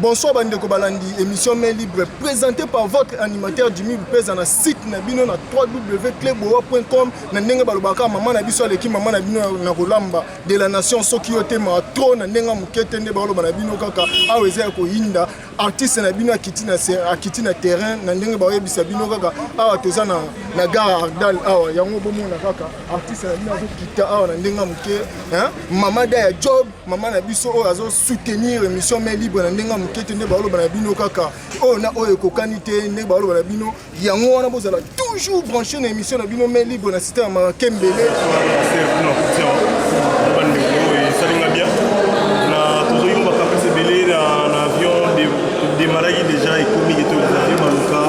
Bonsoir bandeko balandi, émission Main Libre présentée par votre animateur Jimmy Lupeza na site na bino na www.cleboa.com. Na ndenge balobaka, mama na biso aleki mama na bino na kolamba de la nation. Soki yo te ma trop na ndenge moke te, nde baloba na bino kaka awa eza ya koyinda. Artiste na bino akiti na akiti na terrain. Na ndenge baoyebisa bino kaka, awa toza na gare Agdal awa. Yango bomona kaka artiste na bino azokita awa na ndenge moke. Mama da ya job, mama na biso oyo azosoutenir émission Main Libre na ndenge moke te, nde baoloba na bino kaka oyo na oyo ekokani te. Ndenge baoloba na bino yango wana, bozala toujours branché na émission na bino Main Libre na système ya Makembele. Esalinga bien na tozoki bacampus ebele na avion. Todémarraki déjà, ekomi ke les avions baluka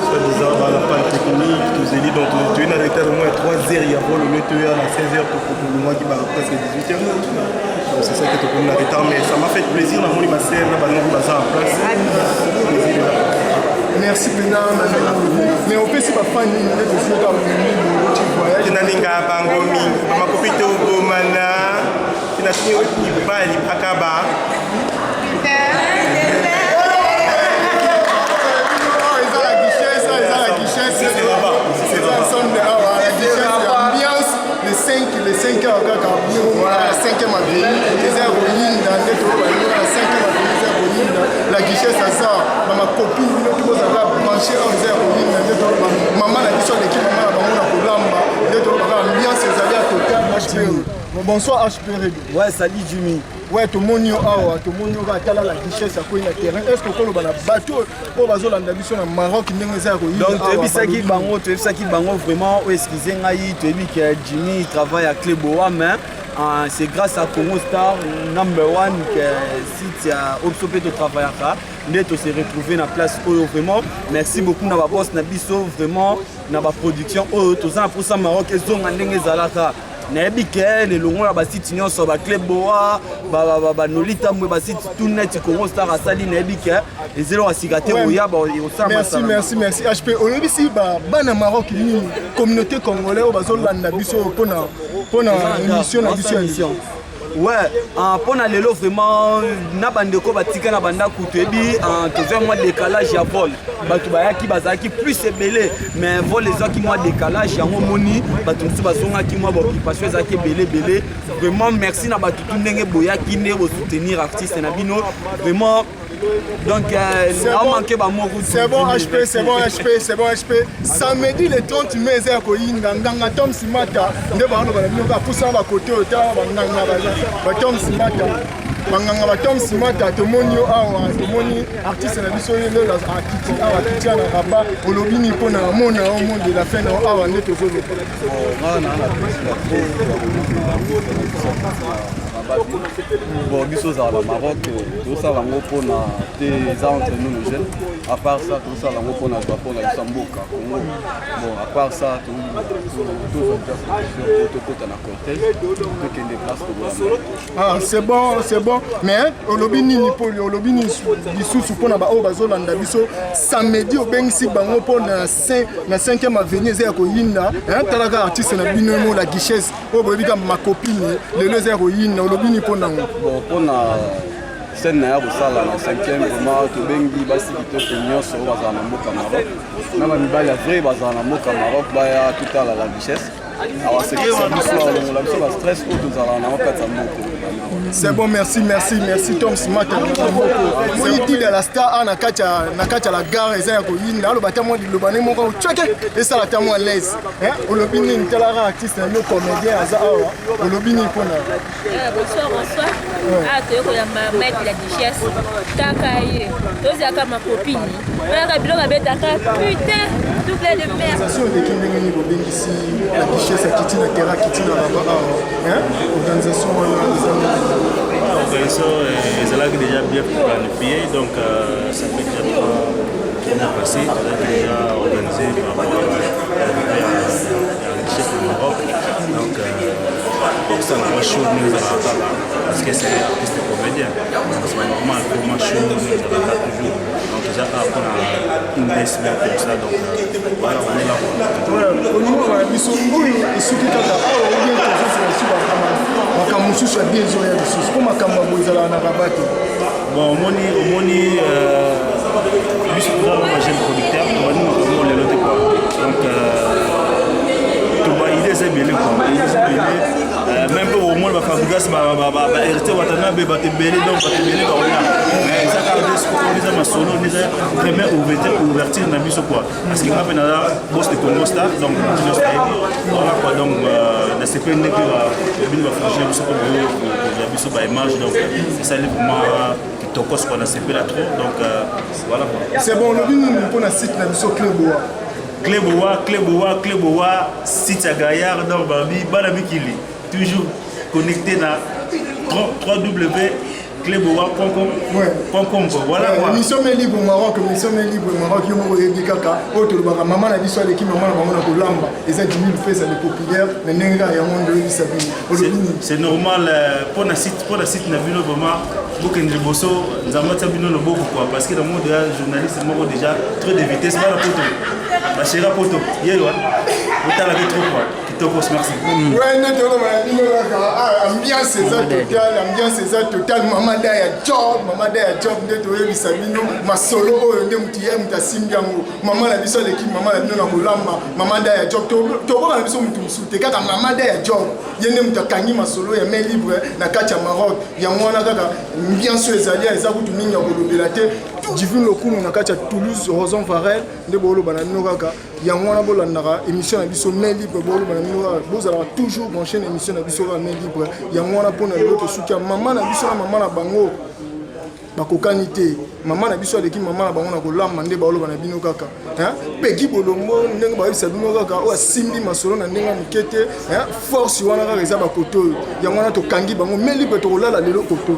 soi-disant bana panne technique. Tozeli, donc toye na retard au moins 3 heures ya vol. Au lieu toya na 16 heures, tolongwaki ba presque 18 heures. Donc c'est ça que tokomi na retard, mais ça m'a fait plaisir namoni basere na bango baza en place. Plaisir. Merci mpena. Mais opesi bafani nini nde tozoka oti voyage? Nalinga bango mingi, bamakopi tobomana tina sini mibali mpaka ba Eza la richesse, eza la richesse, eza ensemble awa, la richesse ya ambiance. Le 5, le 5 awa kaka na 5e avenue eza ya koyinda. Nde toyoba bino na 5e avenue eza ya koyinda. La richesse aza, bamacopine bino mpe bozalaka branché awa, eza ya koyinda. Nde toyoba mama na biso aleki mama na bango na kolamba. Nde toyoba kaka ambiance ezali ya total. HP, bonsoir HP Redo. Ouais, salut Jimmy. Ouais, tomoni yo awa, tomoni yo kaka. Tala la richesse akwei na terrain. Est ce que okoloba na bato oyo bazolanda biso na Maroc ndenge eza ya koyinda? Donc toyebisaki bango vraiment oyo, excuse ngai, toyebi ke Jimmy travaille à Cleboa, mais c'est grâce à Congo Star number one que site ya oyo biso mpe totravaillaka nde tose retrouver na place oyo. Vraiment merci beaucoup na baboss na biso, vraiment na baproduction oyo. Toza na mposa Maroc ezonga ndenge ezalaka. Nayebi ke lelongo na basite nyonso, bacleboa, banoli tambwe, basite tout net Congo Star asali, nayebi ke ezeloko sika te oya. Merci, merci, merci HP. Oyebisi bana Maroc nini, communauté congolais oyo bazolanda biso mpona émission na biso ya? Ouais, mpo na lelo vraiment na bandeko batika na bandako, toyebi tozwa mwa décalage ya vol. Bato bayaki bazalaki plus ebele, mais vol ezwaki mwa décalage. Yango omoni bato mosusu bazongaki, mwa baoccupation ezalaki ebele ebele. Vraiment merci na bato tu ndenge boyaki, nde bosoutenir artiste na bino vraiment. Donc aomanke bamoko. C'est bon HP, c'est bon HP, c'est bon HP. Samedi le 30 mai eza ya koyinda. Nganga Tom Simata nde baoloba na bino kaka pusana bakote oyo. Tala banganga batom Simata, banganga batom Simata. Tomoni yo awa, tomoni artiste na biso ye lelo akiti awa, akiti na Rabat. Olobi nini mpona mona yo monde de la fin na yo awa nde tozoloba? Nga na plaisir trop. Bon, biso ozala na Maroc, tosala yango mpona te eza entre nous nos jeunes. À part ça, tosala yango mpona drapeau na biso mboka Congo. Bon, à part ça, tozwa déjà tokota na cortège, tokende place tokoyamba. Ah, c'est bon, c'est bon. Mais olobi nini mpo olobi nini lisusu mpona baoyo bazolanda biso samedi? Obengisi bango mpo na 5e avenue eza ya koyinda. Talaka artiste na bino mo la guichesse oyo boyebi kaka macopine, lelo eza ya koyinda. Olobi nini mpo nango? Bon, mpona scène na ya kosala na 5e, vraiment tobengi basi kitoko nyonso oyo bazala na mboka Maroc na bamibali ya vrai bazala na mboka Maroc, baya totala la richesse. Awasekisa biso, alongola biso bastress oyo tozalaka nango kati ya moko. C'est bon, merci, merci, merci Tom Smart. Moni tide la star a na kati ya la gare eza ya koyinda. Aloba ata mwa liloba ne moko tsoke esala ata mwa l'aise. Olobi nini? Talaka artiste na yo comédien aza awa. Olobi nini mpona? Bonsoir, bonsoir. Ah, toyei koyamba Mike la Duchesse. Kaka ye tozalaka macopine, oyaka biloko abetaka, putain, double de merde. Organisation eleki ndenge nini? Bobengisi la duchesse, akiti na terrain, akiti na Rabat awa. Organisation wana eza? Organisation ezalaki déjà bien planifié. Donc ça fait déjà 3 mois passé, tozalaki déjà organisé par rapport à l'arrivée ya la duchesse du Maroc. Donc okosala mwa show ndenge ezalaka kaka, parce que c'est artiste comédien, c'est normal pour moi show ndenge ezalaka toujours. Donc eza kaka mpona une belle semaine comme ça. Donc voilà, on est là quoi. Olingi na biso oyo esuki kaka awa ou bien tozosela lisusu makambo mosusu ya bien ezoya lisusu, mpo makambo ya boye ezalaka na Rabat te? Bon, omoni, omoni, biso toza na jeune producteur, tobandi makambo lelo te quoi. Donc toba idée eza ebele quoi, idée eza ebele. Même mpe omoni bafabrigas bahéritier Watanabe, bato ebele, donc bato ebele bakoya, mais eza kaka nde sikoyo eza masolo nde eza première ouverture na biso quoi, parce que nga mpe naza boss de Congo Star, donc nyonso nayebi, voilà quoi. Donc nasepeli ndenge bino bafranchi na biso mpo kozwa biso baimage, donc esali vraiment kitokos quoi, nasepela trop, donc voilà quoi. C'est bon. Olobi nini mpona site na biso Cleboa? Cleboa, Cleboa, Cleboa, site ya gaillard. Donc babi bana mikili, toujours connecté na 3W cleboa.com .com, voilà quoi. Émission Main Libre Maroc, émission Main Libre Maroc, yo moko oyebi kaka oyo tolobaka, mama na biso aleki mama na bango na kolamba, eza Jimi Lupesa le populaire, na ndenge kaka yango nde oyebisa bino. Olobi nini? C'est normal, mpona site na bino, vraiment bokende liboso, Nzambe atia bino loboko quoi, parce que nango déjà journaliste moko déjà trop de vitesse, bana poto, bashera poto yeyo otalaki trop quoi, kitokos, merci. Ouais, nde toloba na bino kaka ambiance eza total, ambiance eza total. Mama da ya job, mama da ya job, nde toyebisa bino masolo oyo nde motu ye moto asimbi yango. Mama na biso aleki mama na bino na kolamba, mama da ya job. Tokoka na biso motu mosusu te, kaka mama da ya job, ye nde moto akangi masolo ya Main Libre na kati ya Maroc. Yango wana kaka ambiance oyo ezali, eza kutu mingi ya kolobela te. Divine Lokumu na kati ya Toulouse, Roson Varel, nde booloba na bino kaka yango wana. Bolandaka émission na biso Main Libre, booloba na bino kaka bozalaka toujours branché na émission na biso kaka Main Libre. Yango wana mpona lelo tosuki ya mama na biso na mama na bango bakokani te. Mama na biso aleki mama na bango na kolamba, nde baoloba na bino kaka Peki Bolombo, ndenge bayebisa bino kaka oyo asimbi masolo na ndenge ya moke te. Force wana kaka eza bakoto oyo, yango wana tokangi bango Main Libre, tokolala lelo koto.